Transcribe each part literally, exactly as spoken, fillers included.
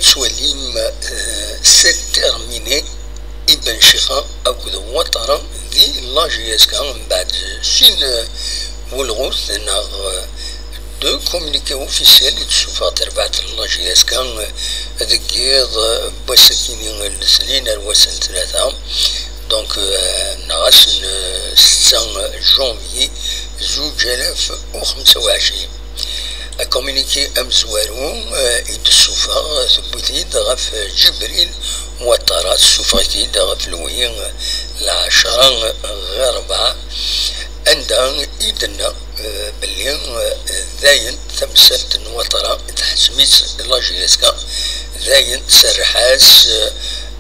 Tettwalim, euh, c'est terminé i Ben Chixa akked Ouattara di la J S K mbeɛd sin, euh, wulɣut neɣ, euh, deux communiqués officiels i d-tessufeɣ terbaɛt n la J S K, euh, deg yiḍ, euh, n wass-akini n letnin ar wass n tlata. Donc, euh, neɣ ass n, euh, setta janvier zuǧ alaf u xemsa u ɛecrin. Akominiki amezwaru, eh, i d-tessufeɣ tewwi-t-id ɣef Ǧibril Ouattara, tessufeɣ-it-id ɣef lwi lɛecra ɣir rebɛa, anda i d-tenna, eh, belli, eh, dayen tamsalt n Ouattara tḥettem-itt la J S K, dayen tserreḥ-as,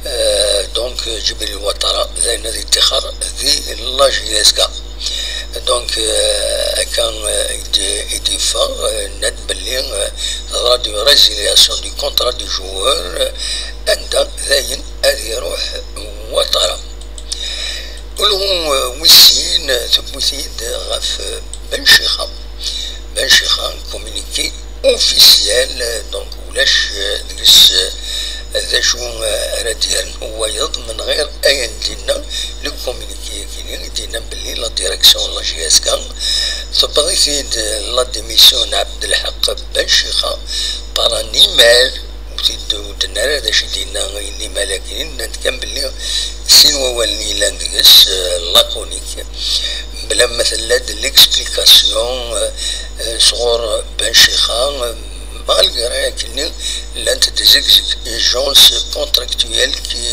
eh, donc Ǧibril Ouattara dayen ad yettixer di la J S K. Donc, euh, akka, euh, i d-, i d-yeffeɣ, euh, yenna-d belli, euh, teḍra-d résiliation du contrat du joueur, euh, anda dayen ad iruḥ Ouattara. Ulɣu, euh, wis sin, euh, tewwi-t-id ɣef, euh, Ben Chixa. Ben Chixa, communiqué officiel, euh, donc ulac, euh, deg-s, euh, d acu, euh, ara d-yernu wayeḍ, min ɣir ayen d-yenna le communiqué-agi-nni i d-yennan belli la direction n la J S K tewweḍ-it-id la démission n Abdelhak Ben Chixa par un email, ur t-id-, ur d-tenna ara d acu i d-yenna email-agi, nnan-d kan belli sin wawalen i yellan deg-s, euh, laconique, bla ma tella-d l'explication, euh, euh, sɣur Ben Chixa, euh, malgré akken llant-d des exigences contractuelles qui,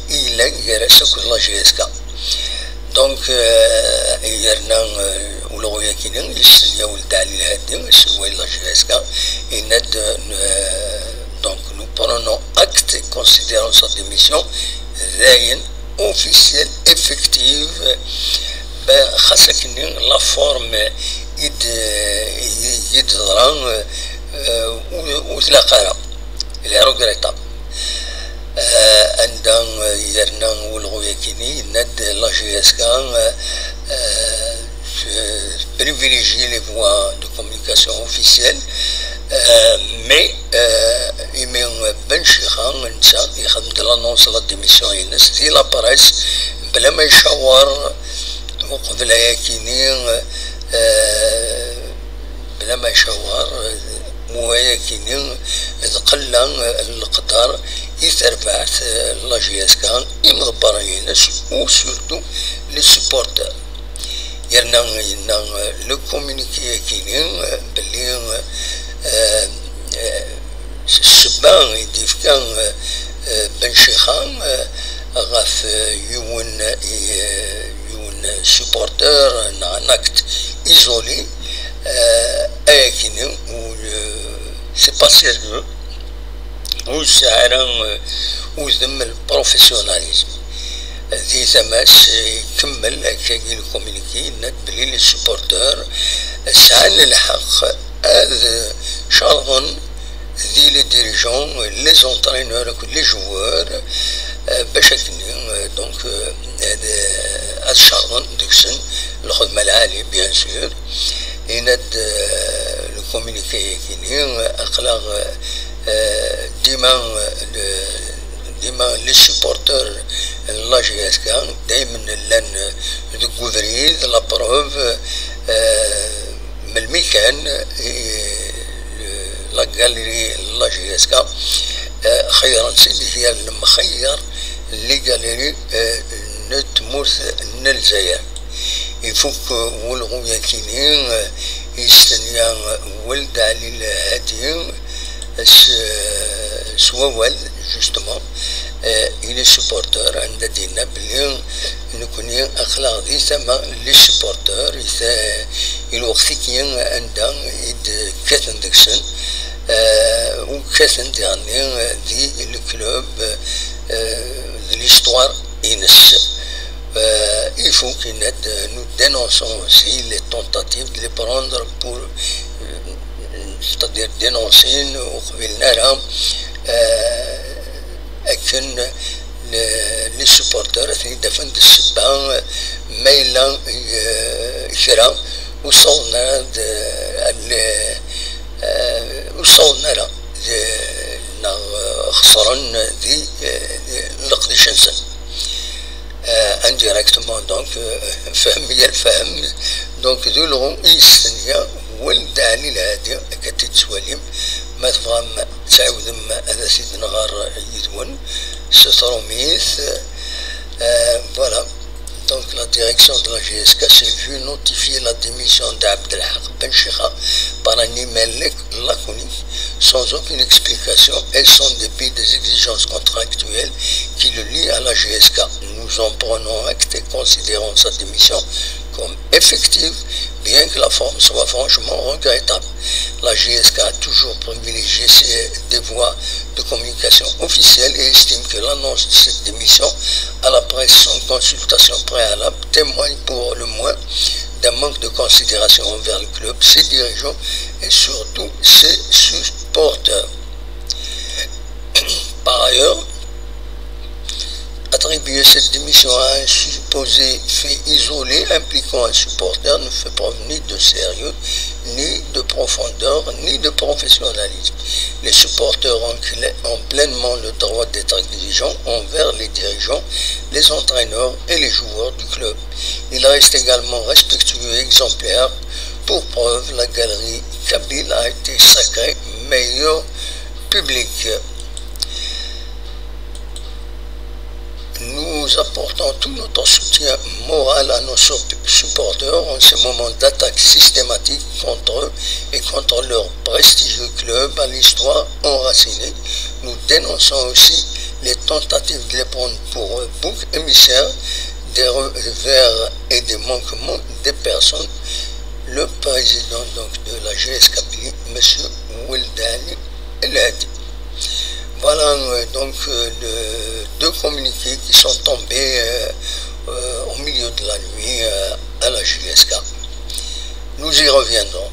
i yellan gar-as akked la J S K. Donc, euh, yerna, euh, ulɣu-yagi-nni yessen ya Weled Ɛli Lhadi, aselway n la J S K, yenna-d, euh, donc, nous prenons acte et considérons sa démission, dayen, officielle, effective, ben, xas akken la forme i d-, i d-teḍra, euh, ur, ur tlaq ara. Il est regrettable. Euh, anda, euh, yerna ulɣu-yagi-nni, yenna-d la J S K, euh, euh, privilégie les voies de communication officielles, euh, mais, euh, imi Ben Chixa, netta, ixdem-d l'annonce la démission-ines di la presse, bla ma icawer uqbel ayakini, euh, bla ma icawer, euh, u ayakini d qella, euh, n leqder i terbaɛt, euh, la J S K, imḍebbren-ines, u surtout les supporters. Yerna yenna, euh, le communiqué-yagi-nni, euh, belli, euh, euh, s-, ssebba i d-yefka, euh, euh, Ben Chixa, euh, ɣef, euh, yiwen, euh, yiwen supporter neɣ un acte isolé, euh, ayagi-nni, ur, euh, c'est pas sérieux. Ur yesɛi ara, euh, udem n professionnalisme. Di tama-s, euh, ikemmel akkagi le communiqué, yenna-d belli les supporters sɛan lḥeqq ad cerḍen di les dirigeants, les entraîneurs akked les joueurs, euh, bac akken, euh, donc, euh, ad, ad cerḍen deg-sen lxedma lɛali, bien sûr. Yenna-d, euh, le communiqué-yagi-nni, aql-aɣ, euh, dima, euh, le, dima les supporters n la J S K daymen llan deg ubrid, la preuve, euh, melmi kan, i, le, la galerie n la J S K, euh, xeyyren-tt-id gar lemxeyyer n les galeries, euh, n tmurt n Lezzayer. Ifuk, euh, wulɣu-yagi-nni, euh, yestenya, euh, Weled Ɛli Lhadi, euh, s, euh, s wawal, justement, euh, i les supporters, anda d-yenna belli nekni aql-aɣ di tama n les supporters, i ta-, i lweqt-agi anda i d-kkaten deg-sen, euh, u kkaten diɣenni, euh, di le club, euh, de l'histoire-ines. Euh, il faut qu'il aide, nous dénonçons aussi les tentatives de les prendre pour, euh, c'est-à-dire dénoncer, uqbel nara, euh, akken le, les supporters ad ten-id-afen d ssebba, ma yella, euh, kra ur ssawḍen ara d, euh, ur ssawḍen ara d, neɣ, euh, ḍeqqren di, eh, di leqdic-nsen. Euh, indirectement, donc, euh, fhem ya lfehm. Donc, d ulɣu i yestenya Weld Ɛli Lhadi, akka i tt-id-tettwalim. Ma tebɣam ad tɛiwdem ad as-id-nɣer yid-wen s trumit. Euh, voilà. Donc, la direction de la J S K s'est vue notifier la démission d'Abdelhak Ben Cheikha par un email lac-, laconique, sans aucune explication et sans dépit des exigences contractuelles qui le lient à la J S K. Nous en prenons acte et considérons sa démission comme effective, bien que la forme soit franchement regrettable. La J S K a toujours privilégié ses, des voies de communication officielle et estime que l'annonce de cette démission à la presse sans consultation préalable témoigne pour le moins d'un manque de considération envers le club, ses dirigeants et surtout ses supporters. Par ailleurs, attribuer cette démission à un supposé fait isolé impliquant un supporter ne fait preuve ni de sérieux, ni de profondeur, ni de professionnalisme. Les supporters ont, clé-, ont pleinement le droit d'être exigeants envers les dirigeants, les entraîneurs et les joueurs du club. Ils restent également respectueux et exemplaires. Pour preuve, la galerie kabyle a été sacrée meilleur public. Nous apportons tout notre soutien moral à nos sup-, supporters en ces moments d'attaque systématique contre eux et contre leur prestigieux club à l'histoire enracinée. Nous dénonçons aussi les tentatives de les prendre pour bouc émissaire des revers et des manquements des personnes. Le président donc de la J S K P, monsieur Weld Ɛli Lhadi. Voilà, euh, donc, euh, le, deux communiqués qui sont tombés, euh, euh, au milieu de la nuit, euh, à la J S K. Nous y reviendrons.